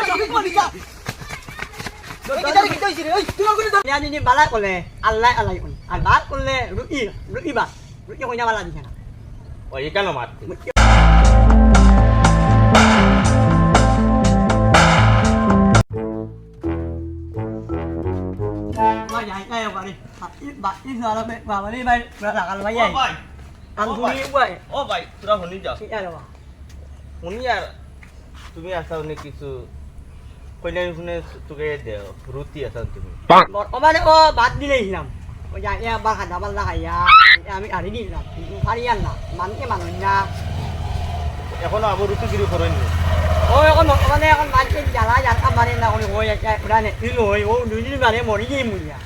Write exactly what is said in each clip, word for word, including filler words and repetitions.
তুমি কোন দিকে? এই কিতা রে, কিতা হইছে রে? ওই, তুই ওখানে ধর। ইয়া, যদি বালা করলে, আল্লাহ আল্লাহ কই। আর বাদ করলে, রুই, রুই বাদ। রুই কইনা বালা দিছে না। ওই, এখানে মারতে। ওই, যাই, যাই, ওখানে। বাকি, বাকি ধরো, বে-, বাবা রে ভাই, পুরা লাগাল ভাই, ও আই। ভাই, কাল ও ভাই। ঘুরিয়ে ভাই। ও ভাই, তোরা হুনি যাও। ঠিক আছে, বাবা। হুনি আর তুমি আসাও নি কিছু, কইনা হুনে তোকে দেও, রুটি আসাও তুমি। বর্তমানে ও বাদ দিলে ইসলাম। ওই যে আগে আবার খাদা পাল্লা খাইয়া, আমি হারি দিলাম। কিন্তু পারি আর না, মানুষে মানুষ না। এখনো আবার রুটি গিরি করইনি। ও এখন বর্তমানে এখন মানুষে জ্বালা জ্বালা মারে না, ওই ওই একটা পুরা নেত্রী লই, ও দুই দিন বাদে মরি যাই মুইয়া।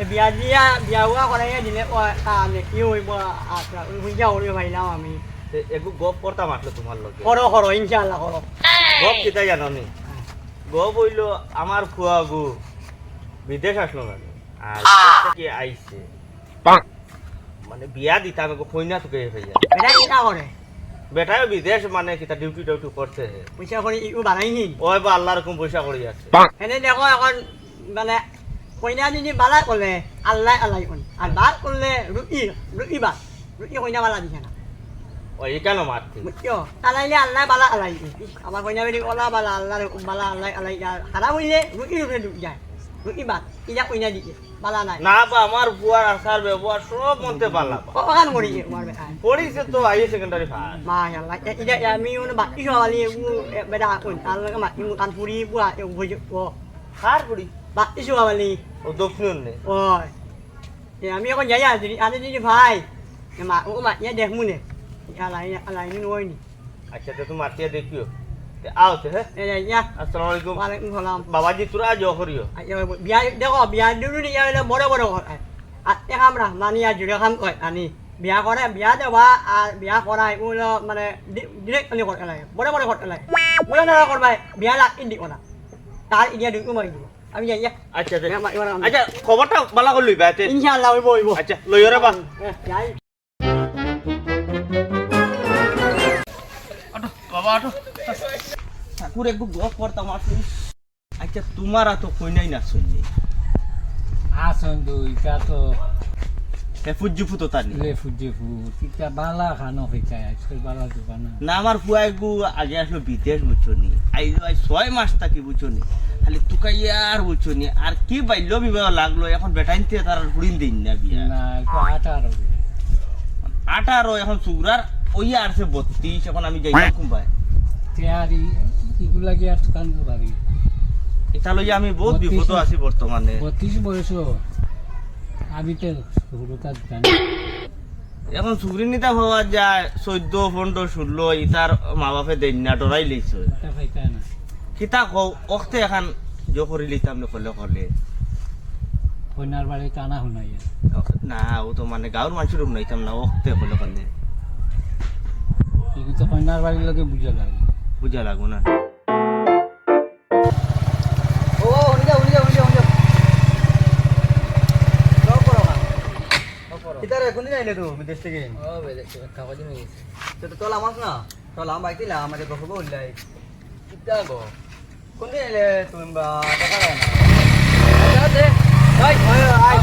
এ বিয়া দিয়া, বিয়া উয়া করাইয়া দিলে, ও, আ, নেত্রী হইব, আচ্ছা, ওই বুঝা হইব পাইলাম আমি। তে একটু গপ করতাম আসলে তোমার লগে। করো, করো, ইনশাআল্লাহ করো। গপ কিতা জানো নি? হ্যাঁ। গপ হইলো আমার ফুয়া গু বিদেশ আসলো না নি? আর বিদেশ থেকে আইছে। মানে বিয়া দিতাম, এগো কইনা তোকে হইয়া। বেটা কিতা করে? বেটাও বিদেশ মানে কিতা ডিউটি টিউটি করছে। পয়সা করি ইউ বানাইনি। ওই বা আল্লাহর হুকুম পয়সা করি আছে। এনে দেখো এখন মানে কইনা যদি বালা করলে আল্লাহ আল্লাহ কই। আর বাদ করলে রুই, রুই বাদ। রুই কইনা বালা দিছে না। ও, এখানে মারতে। বুঝছো? তালাইলে আল্লাহ বালা আল্লাহ। আমার কইনা বেটি ওলা বালা, আল্লাহর হুকুম বালা, আল্লাহ আল্লাহ। আর খারাপ হইলে রুই রূপে ঢুক যায়। রুই বাদ। ইলা কইনা দিছে। বালা নাই। না বা, আমার বুয়ার আচার ব্যবহার সব মনতে বালা বা। ও, ওখান করি যে, আমার বেটা। পড়িছে তো হাই সেকেন্ডারি পাস। মাশাআল্লাহ। এ, ইলা, এ, আমি ওনে বাকি সওয়ালি, এগু, এ, বেটা, কোন? তার লগে মাতি মুতান পুরি বুয়া, এ, বুঝে, ও। কার পুরি? বাকি সওয়ালি। ও, দক্ষিণ নে। ও। এ, আমি এখন যাই আর, যদি, আরে যদি ভাই। এ, মা, ও মা, ইয়া দেখ মনে। আলাই, আলাই, নি নয় নি। আচ্ছা, তো তুমি মাতিয়া দেখিও। তে আও তে, হ্যাঁ? এ, যা, যা। আসসালামু আলাইকুম। ওয়ালাইকুম সালাম। বাবাজি, তোরা আজ করিও। আচ্ছা, ওই বিয়া, দেখো, বিয়া দিবি নি, ইয়া হইলে বড় বড় কথা। আর এক আমরা, মানি আর জুড়ে খাম কয়, আনি। বিয়া করে, বিয়া দেওয়া, আর বিয়া করাই, ওগুলো মানে, ডি-, ডিরেক্ট খালি করতে লাগে। বড় বড় করতে লাগে। বড় বড় করবাই, বিয়া লাগ, ইন্দি করা। তার ইন্ডিয়া ঢুকু মারি দিব। আমি যাই, যা। আচ্ছা, দে। হ্যাঁ, মা-, এবার আমি আচ্ছা, খবরটা বালা করে লইবা, এতে। ইনশাআল্লাহ, হইব, হইব। আচ্ছা, লইও রে বা। হ্যাঁ, যাই। আটো, বাবা, আটো। ঠাকুর, একটু গপ করতাম, আটো। আচ্ছা, তোমার আতো কইনাই না শুনলি? আসুন তো, ইটা তো এ ফুজ্জু ফুতো তানি। লে ফুজ্জু ফুত, ইটা বালা খানো হইতাই, আজকাল বালা দোকান। না, আমার ফুয়া এগু আগে আসলো বিদেশ, বুঝছো নি? আইলো আই ছয় মাস থাকি, বুঝছো নি? খালি তুকাইয়ার, বুঝছো নি? আর কি বাল্য বিবাহ লাগলো, এখন বেটাইনতে তার আর ফুড়িন দিন না বিয়া। না, একটু আঠারো। আঠারো, এখন সুগরার ওই আরছে বত্রিশ, এখন আমি যাই না কুম্বায়। তে আর ই-, ইগুলা কি আর তুকান পারি? এটা লইয়া আমি বহুত বত্রিশ বিপদ আছি বর্তমানে। বত্রিশ বয়স, আমি তো হুরুতা দোকান। এখন সুগরি নিতা পাওয়া যায় চৌদ্দ, পনেরো, ষোলো, ইতার মা বাপে দেন না, ডরাই লইছে। ওটা পাইতা না। কিতা কও, অখতে এখন জো করি লিতাম নে কলে কলে। কইনার বাড়ি টানা হুনাইয়া। না, ও তো মানে গাঁওর মানুষের হুনাইতাম না, অখতে কলে কলে। কিন্তু কইনার বাড়ির লগে বুঝা লাগে। বুঝা লাগবো না। ও, উনি যাও, উনি যাও, উনি যাও, উনি যাও। যাও, পড়ো, মা। যাও, পড়ো। কিতা রে, কোনদিন আইলে তো বিদেশ থেকে? ও, বিদেশ থেকে, কাগজ নিয়ে গেছি। তো, তো, তোলা মাছ না? তোলা, বাইতে লা, আমাদের গফ গো উল্লাই। কিতা গো? কোনদিন আইলে তুমি বা দেখা যায় না? আচ্ছা, দে। ভাই, ভাই, ভাই।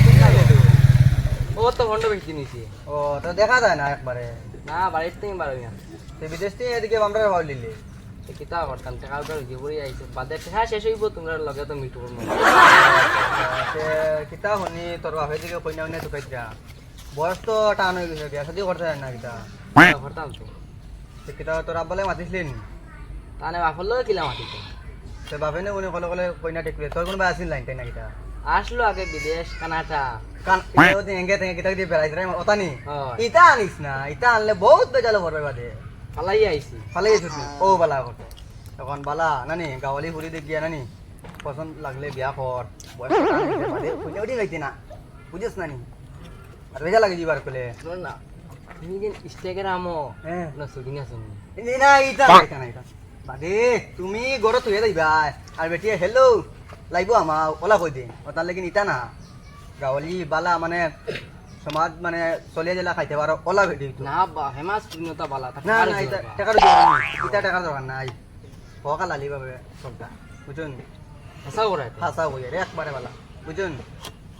কোনদিন আইলে তুমি? ও তো ভন্ড বেশি নিছি। ও, তো দেখা যায় না একবারে। না, বাড়ির থেকে বার হই না। তো বিদেশ থেকে এদিকে আমরা হওয়া লিলে। তো কিতা করতাম, টাকা উঠার কি পড়ি আইছে। বাদে টাকা শেষ হইব, তোমরা লগে তো মিটব না। তে কিতা হনি, তোর বাপের দিকে কইনা উইনা তুকাইতরা। বয়স তো টান হয়ে গেছে, বিয়া শাদি করতে চায় না কিতা? কিতা করতাম তো। তো কিতা তোর আব্বালে মাতিছিলেন? তানে বাপর লগে কিলা মাতিছে? তো বাপে নে উনি কলে কলে কইনা ঠিক করে। তোর কোনো ভাই আসিল লাইন তাই না কিতা? আসলো আগে বিদেশ, কানাডা। কান-, এ ওদিন এঙ্গে তেঙ্গে কিতা কিতা বেড়াইছে রে, ওতা নি? হয়। ইতা আনিস না, ইতা আনলে বহুত বেজালো পড়বে বাদে। ফালাই আইছি। ফালাই আইছিস তুই? ও বালা করতে। এখন বালা, নানি, গাওয়ালি ফুরি দেখ গিয়া, নানি, পছন্দ লাগলে বিয়া কর। বয়স তো কাম হইছে বাদে, কইনা উঠি গাইতে না। বুঝিস নানি? আর বেজা লাগে দিবার কলে। শোন না, তুমি কি Instagram-ও হ্যাঁ। না ছবি না শুনি? এই না, ইটা না, ইটা না, ইটা। বাদে, তুমি গরো তুই যাইবা, আর বেটিয়ে hello, লাইবো আমা, ওলা কই দে। ও তাহলে কি ইটা না? গাওয়ালি বালা মানে, সমাজ মানে, চলিয়া জেলা খাইতে পারো, ওলা বেটি তো। না বা, হেমাস পূর্ণতা বালা, তা না, কার না, ইটা জন্য? টাকার দরকার নাই, ইটা টাকার দরকার নাই। হক হালালি ভাবে চলতা, বুঝছইন? হাছা কইরা তো। হাছা কইরা, একবারে ভালা, বুঝছইন?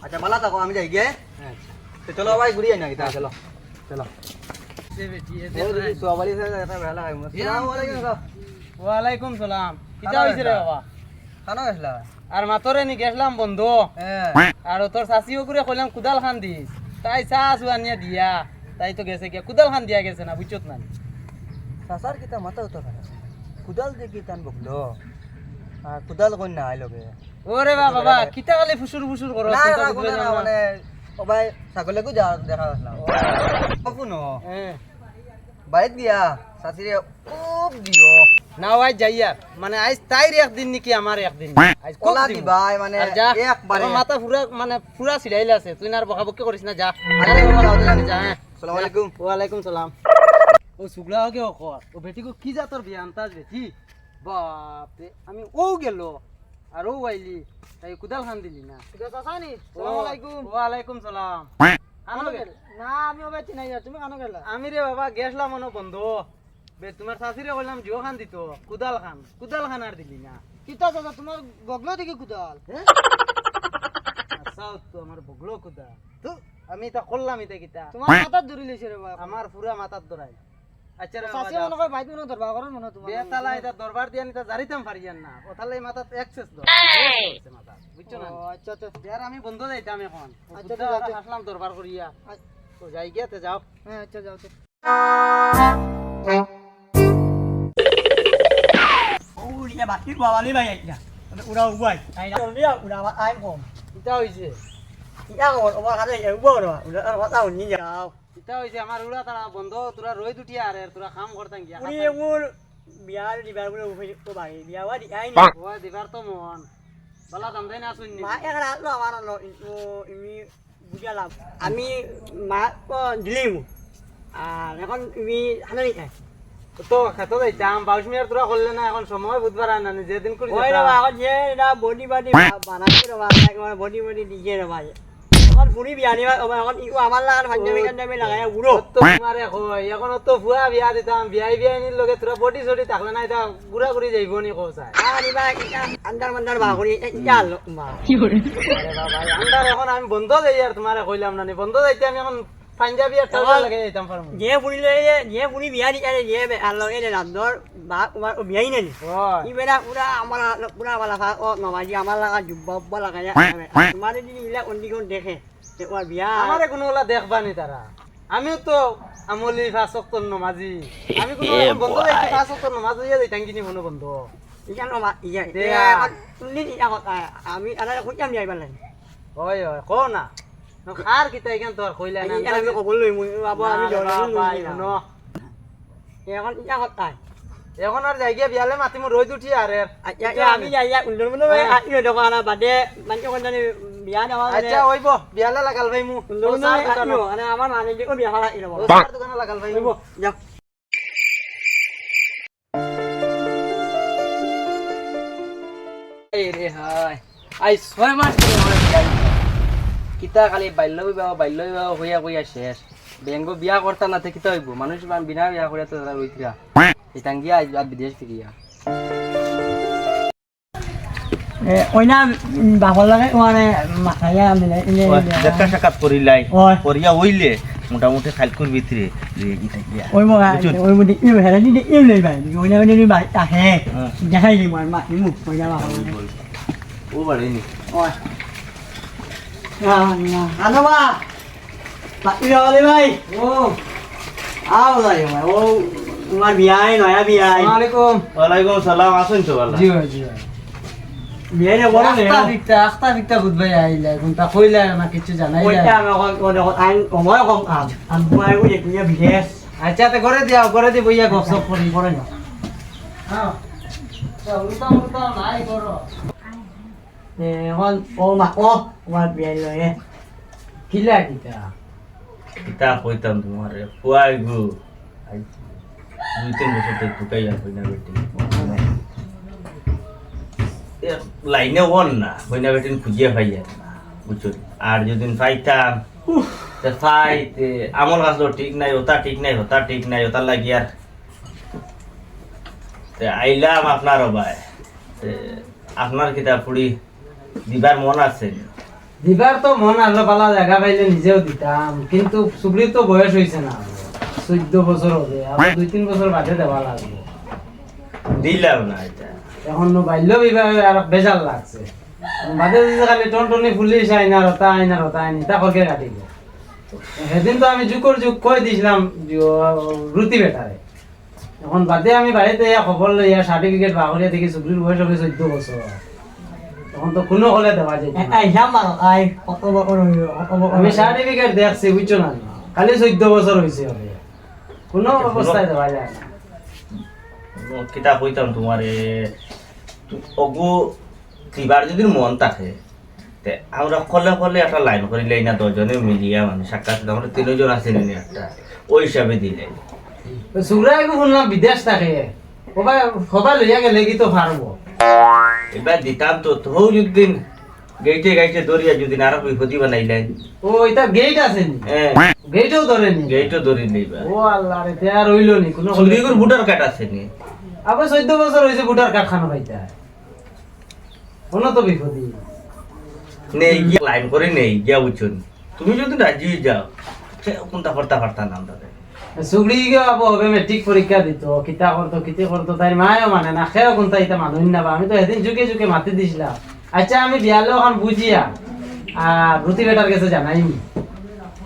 আচ্ছা, ভালা থাকো, আমি যাই গিয়া। আচ্ছা। তো চলো ভাই, ঘুরি আই না কিতা? চলো, চলো। ও, যদি সোয়াবালি স্যার, এটা ভালা হয়। আসসালামু আলাইকুম স্যার। ওয়ালাইকুম সালাম। কিতা অইছে রে বাবা? কানো গেছলা? আর মাতরে নি গেছলাম বন্ধ। হ্যাঁ। আর তোর চাচি ওগুরে কইলাম কুদাল খান দিস, তাই চা চু আনিয়া দিয়া, তাই তো গেছে গিয়া। কুদাল খান দিয়া গেছে না, বুঝছত না? চাচার কিতা মাথা উতা খারাপ? কুদাল দেখি তান বকলো। আর কুদাল কই না আইলো গে। ওরে বাবা, বাবা, কিতা খালি ফুসুর ফুসুর করো, না, চিন্তা না, করবে কোনো না, না। মানে, ও ভাই, ছাগলে গু যা দেখা গেল না। ও, বাপু ন। হ্যাঁ। বাইত গিয়া, চাচিরে খুব দিও। না, ভাই, যাইয়ার। মানে, আইজ তাইর একদিন নাকি আমার একদিন? আইজ খুব ওলা দিমু। দিবাই, মানে, আর যা, একবারে। তোর মাথা পুরা, মানে, পুরা ছিড়াইল আছে। তুই না আর বকাবকি করিস না, যা। আরে, বাবা, রাহুল, যা, হ্যাঁ। আসসালামু আলাইকুম। ওয়ালাইকুম সালাম। ও সুগলা ওকে ও কর। ও বেটি গো কি জাতর বিয়া আনতাস বেটি? বাপ রে, আমি ও গেল। আর ও আইলি, তাই কুদাল খান দিলি না। ঠিক আছে, চাচা নি? ও, আসসালামু আলাইকুম। ওয়ালাইকুম সালাম। কানো কানো গেল? গেল? না, আমি ও বেটি নাই আর, তুমি কানো গেলা? আমি রে বাবা গেছলাম অনো বন্ধ। বে, তোমার চাচিরে কইলাম জিও খান দিত, কুদাল খান, কুদাল খান আর দিলি না। কিতা চাচা, তোমার বগলো দেখি কুদাল? হ্যাঁ? আচ্ছা, তো আমার বগলো কুদাল। তো আমি ইতা করলাম, ইতা কিতা? তোমার মাথাত ধরি লইছে রে বাবা। আমার পুরা মাথাত ধরাই। আচ্ছা রে বাবা, চাচি যাও। মনে হয় বাইত মনে হয় দরবার করেন মনে হয় তোমার। বেতালা, ইতা দরবার দিয়া নিতা জারিতাম পারিয়ার না। ওতালে মাথাত excess ধর। এই! Excess ধরছে মাথাত, বুঝছো না? ও, আচ্ছা, আচ্ছা। ইয়ার আমি বন্ধ যাইতাম এখন। আচ্ছা, বুদ্ধা ঠিক আছে। আসলাম দরবার করিয়া। আচ্ছা। তো যাই গিয়া, তে যাও। হ্যাঁ, আচ্ছা, যাও তো। ও, ইয়া বাকি বাবালি ভাই আইলা। মানে উড়া উবাই। আইলা। জলদি আও, উড়া আবার আইন কম। কিতা হইছে? কিতা খবর? ওবার কাছে এ উবা উড়া। উড়া আর কথা হুনি যাও। কিতা হইছে? আমার উড়া তারা বন্ধ, তোরা রইদ উঠিয়া আর তোরা কাম করতাম গিয়া। উড়ি এমন বিয়ার দিবার বলে উঠে তো ভাই, বিয়া ওয়া দি আইনি। ও দিবার তো মন। বালা দাম দেয় না শুননি। মা এক রাত লো আমার লো, কিন্তু ইমি বুঝালাম। আমি মা তো দিলিম। আর এখন ইমি হানানি খায়। তো খেতো যাইতাম, বাউশ মিয়ার তোরা করলে না, এখন সময় বুধবার আর নানি, যেদিন করি ওই রে যেতাম। বাবা, এখন যে এটা বডি বডি বা-, বানাইছে রে বাবা, একবার বডি বডি দিয়ে রে ভাই। এখন ফুরি বিয়া নিবা, ও ভাই, এখন ইগু আমার লাগান পাঞ্জাবি টাঞ্জাবি লাগাইয়া উড়ো। তো তোমারে কই, এখন তো ফুয়া বিয়া দিতাম, বিয়াই বিয়াইনির লগে তোরা বডি সডি থাকলে না, এটা ঘুরাঘুরি যাইবো নি কও চাই। আরে ভাই, এটা আন্ডার মান্ডার বা করি, এটা, এটা আলো, মা। আরে বাবা, আন্ডার এখন আমি বন্ধ যাই আর তোমারে কইলাম না নি, বন্ধ যাইতে আমি এখন পাঞ্জাবি আর ট্রাউজার এখন লাগাই যাইতাম পারমু। যে ফুরি লইলে, যে ফুরি বিয়া দিতে আরে, যে বে-, আর লগে যে রান্দর, বা, তোমার ও বিয়াই নেই। ওই। ই বেটা পুরা আমার, পুরা আমার লাগা, ও নমাজি আমার লাগা, জুব্বা উব্বা লাগাইয়া, তোমারে যদি ইলা condition দেখে, তে ওর বিয়া। আমারে কোনো ওলা দেখবা নি তারা। আমিও তো আমলি পাঁচ ওয়াক্তর নমাজি। আমি কোনো এ এখন বন্ধ যাইতে ভাই। পাঁচ ওয়াক্তর নমাজ হইয়া যাইতাম কিনি মনে বন্ধ। ইয়া নমা-, ইয়া, দে ইয়া, আর। এখন তুমি ইয়া কথা, আমি আরে কইতাম যাইবার লাগে। ওই, ওই, কও না। আর কিতা ইখান তো আর কইলা না। এই, আমি কবল লইমু, বাবা, আমি না, জলে বাবা, লইমু না। হুনো। এখন ইটা কথা। এখন আর যাই গিয়া বিয়ালে মাতিমু রইদ উঠি আর এর। আচ্ছা, বুঝছো? আমি যাই গিয়া উল্লুর মনে হয়, হ্যাঁ। আ, ইয়ে দেখো, আর বাদে, মানে, যখন জানি বিয়া দেওয়া মানে আচ্ছা, অইবো, বিয়ালে লাগাল ভাই মু। উল্লুর ও, মনে চার হয়, দোকানো। আ, মানে, আমার মানে, যে, ও বিয়া ভাড়া, ইয়ে দেখো। ও, চার দোকানো লাগাল ভাই মু। অইবো, যাও। এই রে হায়, আই ছয় মাস ধরে আমার বিয়া অইছে। কিতা খালি বাল্য বিবাহ, বাল্য বিবাহ কইয়া কইয়া শেষ। বেঙ্গ বিয়া করতা না তে কিতা অইবো? মানুষ বা-, বিনা বিয়া করিয়া তো তারা রইতরা। ইতাঙ্গিয়া আইজ আর বিদেশ ফিরিয়া। এ, ওই না, উম, বাপর লগে মানে মাথায় আনলে, ইলে, ওই, ইলে, দেখা সাক্ষাৎ করিলাই, ওই। করিয়া অইলে মোটামুটি খাইলকুর ভিতরে, এ, ইটা গিয়া। ওই মগা, বুঝছো? ওই মধ্যে, ইউ হেরা দিদি, ইউ নেই ভাই, ওই না, ওই নেই ভাই, আহে, হ্যাঁ। দেখাই দিই, মার, মা, ইমু, ওই না, বাবা। ও বাড়ি নি। ওই। না, না, আনো মা। বাকি বাবালে ভাই। ও। আও ভাই, ভাই। ও, তোমার বিয়াই, নয়া বিয়াই। আসসালামু আলাইকুম। ওয়ালাইকুম সালাম, আছেন তো ভালো? জি ভাই, জি ভাই। বিয়াই রে, বড় আখতা নেই। বিকতা, আখতা বিকতা খুদ ভাই আইলা, কোনটা কইলা না কিছু জানাইলা? ওইটা আমি এখন, ওটা এখন, আইন, সময় কম কাম। আমি ভাই, ওই যে, তুই বিদেশ। আচ্ছা, তে করে দিও, করে দি বইয়া গপ সপ করি। করে না। হ্যাঁ। তো উল্টা উল্টা নাই করো। এ, এখন ও মা, ও, আমার বিয়াই লয়ে। কিলা কিতা? কিতা কইতাম তোমারে, ফুয়াই গো। আই, দুই তিন বছর তো তুকাই আর কইনা বেটি। এ, লাইনে ওর না, কইনা বেটি খুঁজিয়া পাই আর না, বুঝছো? আর যদি পাইতাম, উফ। তে পাই, তে আমল গাছলো ঠিক নাই, ওটা ঠিক নাই, ওটা ঠিক নাই, ওটা লাগি আর তে আইলাম আপনার বায়। তে আপনার কিতা ফুড়ি দিবার মন আছে নি? দিবার তো মন আছলো, বালা জাগা পাইলে নিজেও দিতাম, কিন্তু সুগরির তো বয়স অইছে না, চৌদ্দ বছর অইছে, আরো দুই তিন বছর বাদে দেওয়া লাগবো। দিলাম না ইতা। এখন নু বাল্য বিবাহে আর বেজার লাগছে। বাদে যদি খালি টনটনি পুলিশ আইন আর ওটা আইন আর ওটা আইন, ইতা করকে কাটিব। সেদিন তো আমি যুগর যুগ কই দিছিলাম যে, ও, রুতি বেটারে। এখন বাদে আমি বাড়িত আইয়া খবর লইয়া সার্টিফিকেট বার করিয়া দেখি সুগরির বয়স অইছে চৌদ্দ বছর। তখন তো কুনু হলে দেওয়া যায় না। এ, এই, যা মারো, আই, কত বড় হইল, কত বড় আমি হইল। সার্টিফিকেট দেখছি, বুঝছো না? খালি চৌদ্দ বছর অইছে হবে। কুনু আচ্ছা, অবস্থায় দেওয়া যায় না। ও, কিতা কইতাম তুমারে, তু-, ওগু দিবার যদি মন থাকে, তে আমরা কলে কলে একটা লাইন করিলাই না, দশজনে মিলিয়া মানে সাক্ষাৎ আমরা তিনজন আছি নি একটা, ওই হিসাবে দিলাই। তো সুগরা এগু হুনলাম বিদেশ থাকে, ওবা, হবা লইয়া গেলে কি তো পারবো? এবার দিতাম তো, তো যদি গেইটে গেইটে ধরিয়া যদি আরো বিপদি বানাইলাই। ও, এটা গেইট আছে নি? হ্যাঁ। গেইটও ধরে নি? গেইটও ধরি লইবা। ও আল্লাহ রে, তে আর অইল নি, কুনু সুগরিগুর ভোটার কার্ড আছে নি? আবার চৌদ্দ বছর অইছে ভোটার কার্ড খানো পাইতা। কোনো তো বিপদই। নেই গিয়া লাইন করে নেই গিয়া বুঝছো নি? তুমি যদি রাজি অই যাও, সে কোনটা করতা পারতা না আমরা। সুগরি গিয়া আবো হবে মেট্রিক পরীক্ষা দিত, কিতা করতো, কিতে করতো, তাইর মায়ও মানে না, খেয়েও কোনটা ইতা মানুষ না বা। আমি তো এদিন যুগে যুগে মাতি দিছিলাম। আচ্ছা, আমি বিয়ালে ওখান বুঝিয়া, আর রুতি বেটার গেছে জানাইনি।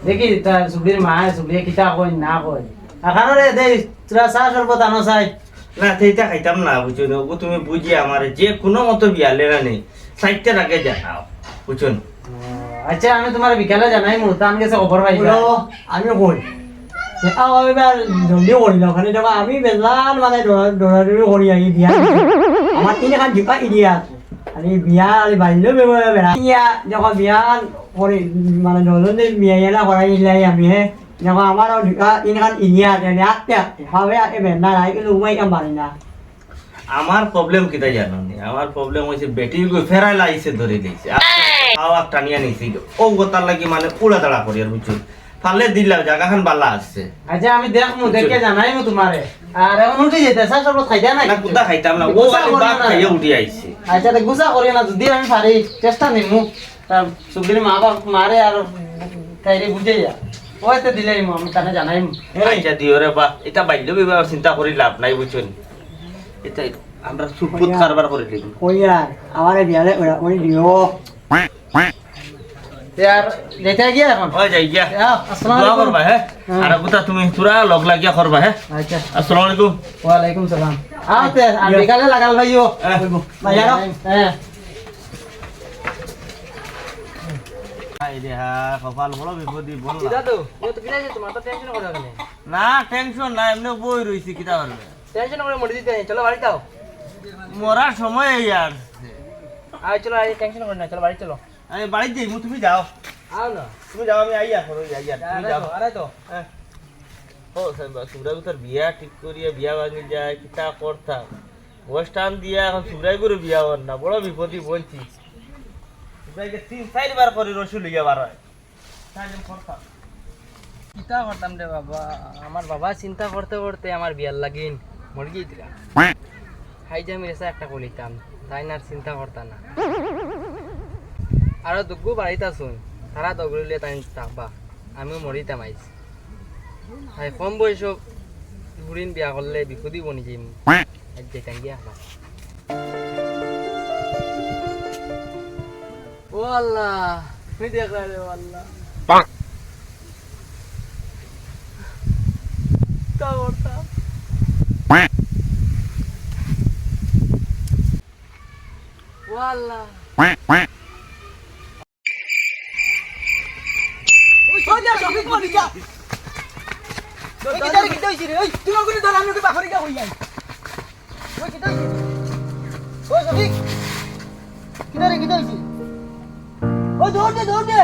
দেখি, তা সুগরির মায়, সুগরিয়ে কিতা কই না কই। আর কারণ রে, দেই, তোরা চা শরবত আনো চাই। না, সেইটা খাইতাম না, বুঝছো নি? ওগু তুমি বুঝিয়া আমারে যে কোনো মতো বিয়ালে না নেই, চাইরটার আগে জানাও, বুঝছো নি? ও, আচ্ছা, আমি তুমারে বিকালে জানাইমু, তান গেছে খবর পাইবা। বলো, আমি কই? আও, আমি এবার জলদি করি না, ওখানে যাবা, আমি বেজান মানে দৌড়া-, দৌড়াদৌড়ি করি আই বিয়া। আমার তিন খান জিপা ইডিয়া আছে। আরে বিয়া, আরে বাইরে বেরোয় বেড়া। ইয়া, যখন বিয়া করি, মানে দশজন মিয়া ইয়া না করাই ইলাই আমি, হে। দেখো, আমারও ঢুকা ইনখান ইনিয়া আছে, আমি আটকে আটকে, হবে আটকে বেন্না নাই, কিন্তু উবাই কাম পারি না। আমার প্রবলেম কিতা জানো নি? আমার প্রবলেম অইছে বেটি গো ফেরাই লাইছে ধরে দিছে। আর খাওয়া টানিয়া নিছিল। ও গোতার লাগি মানে উড়া দাঁড়া করি আর বুঝছো। ফালে দিলাম জাগাখান বালা আছে। আচ্ছা, আমি দেখমু, বুঝছো? দেখে জানাইমু তুমারে। আর এখন উঠি যেতে, চা শরবত খাইতা না না, কিছু? কুতা খাইতাম না। ও গুছা খালি করিও ভাত না। খাইয়া উঠি আইছে। আচ্ছা, তে গুছা করিও না, যদি আমি পারি, চেষ্টা নিমু। তার সুগির মা বাপ মারে আর তাইরে বুঝে যা। ওইতে দিলাইমু, আমি তারে জানাইমু। আচ্ছা, দিও রে বা, এটা বাল্য বিবাহ চিন্তা করি লাভ নাই, বুঝছো নি? এটা আমরা সুপুত কইয়া। কারবার করে দিই। কইয়া, আমারে বিয়ালে ওরা, ওই দিও। তে আর যেতে গিয়া এখন? ওই যাই গিয়া। আও, আসসালামু দোয়া আলাইকুম। করবা, হ্যাঁ? হ্যাঁ। আর কথা তুমি পুরা লগ লাগিয়া করবা, হ্যাঁ? আচ্ছা। আসসালামু আলাইকুম। ওয়ালাইকুম সালাম। আও তে, আর ইয়া। বিকালে লাগাল ভাইও। হ্যাঁ। কইবো। ভাইয়া। হ্যাঁ। আই রে হা, কপাল বড় বিপদি, বল না। কিতা তো? ও তো কিতা হইছে? তোমার তো টেনশন করো কেনে? না, টেনশন না, এমনে বই রইছি, কিতা করবে? টেনশন করে মরে দিতে নাই। চলো বাড়ি যাও। মরার সময় এই আর। আয় চলো, আয় টেনশন করো না, চলো বাড়ি চলো। আমি বাড়ি যাইমু, তুমি যাও। আও না। তুমি যাও, আমি আইয়া করো, আইয়া, তুমি আরে যাও। তো, আরে তো। হ্যাঁ। ও, সাহেব, তোমরা তো তার বিয়া ঠিক করিয়া বিয়া ভাঙি যায়, কিতা করতাম? বয়স টান দিয়া এখন সুগরাই করে বিয়া হন না, বড় বিপদি বলছি। সুগরাইকে তিন চারবার করে রসুল লইয়া বার হয়। তাইলে করতাম। কিতা করতাম রে বাবা, আমার বাবা চিন্তা করতে করতে আমার বিয়ার লাগিন মরি গিয়েছিলাম। হাই যে আমি রেসা একটা করিতাম, তাই না আর চিন্তা করতাম না। আরো দুগু বাড়িত আছুন, তারা দগরিলে তাই থাকবা, আমিও মরিতাম আইজ। হাই কম বয়স বুড়িন বিয়া করলে বিপদি বনি যাইম। আজ যেতাম গিয়া আমার। ও আল্লাহ, তুমি দেখ রে, ও আল্লাহ। তা করতাম। ও আল্লাহ। ওই, ওই, যা, শফিক, ওই, যা। ওই, কিতা রে, কিতা হইছে রে? ওই, তুই ওগুলো ধর, আমি ওকে বাখরে গিয়া কই যাই। ওই, কিতা হইছে? ওই, শফিক। কিতা রে, কিতা হইছে? ওই, দৌড় দে, দৌড় দে।